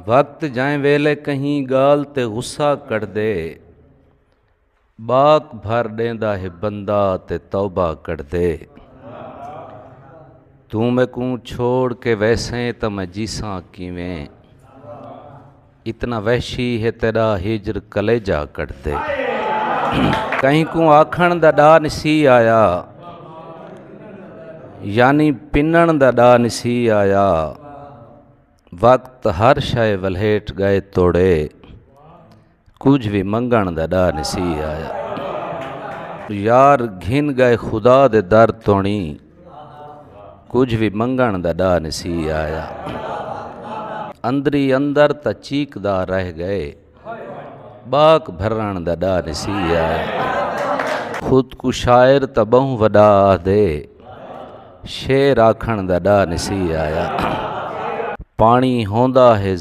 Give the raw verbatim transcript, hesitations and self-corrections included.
وقت جائیں ویلے کہیں ڳالھ تے غصہ کڈھدے، ٻاک بھر ݙیندا ہے بندہ تے توبہ کڈھدے۔ توں میکوں چھوڑ کے ویسیں تاں میں جیساں کیویں؟ اتنا وحشی ہے تیݙا ہجر، کلیجہ کڈھدے۔ کہیں کوں آکھݨ دا ݙا نسی آیا، یعنی پنݨ دا ݙا نسی آیا۔ وقت ہر شئے ولھیٹ ڳئے توڑے، کجھ وی منگݨ دا ݙا نسی آیا۔ یار گھن ڳئے خدا دے در توڑیں، کجھ وی منگݨ دا ݙا نسی آیا۔ اندری اندر تاں چیکدا رہ ڳئے، ٻاک بھرݨ دا ݙا نسی آیا۔ خود کوں شاعر تاں ٻہوں وݙا آہدے، شعر آکھݨ دا ݙا نسی آیا۔ پاݨی ہوندا ہے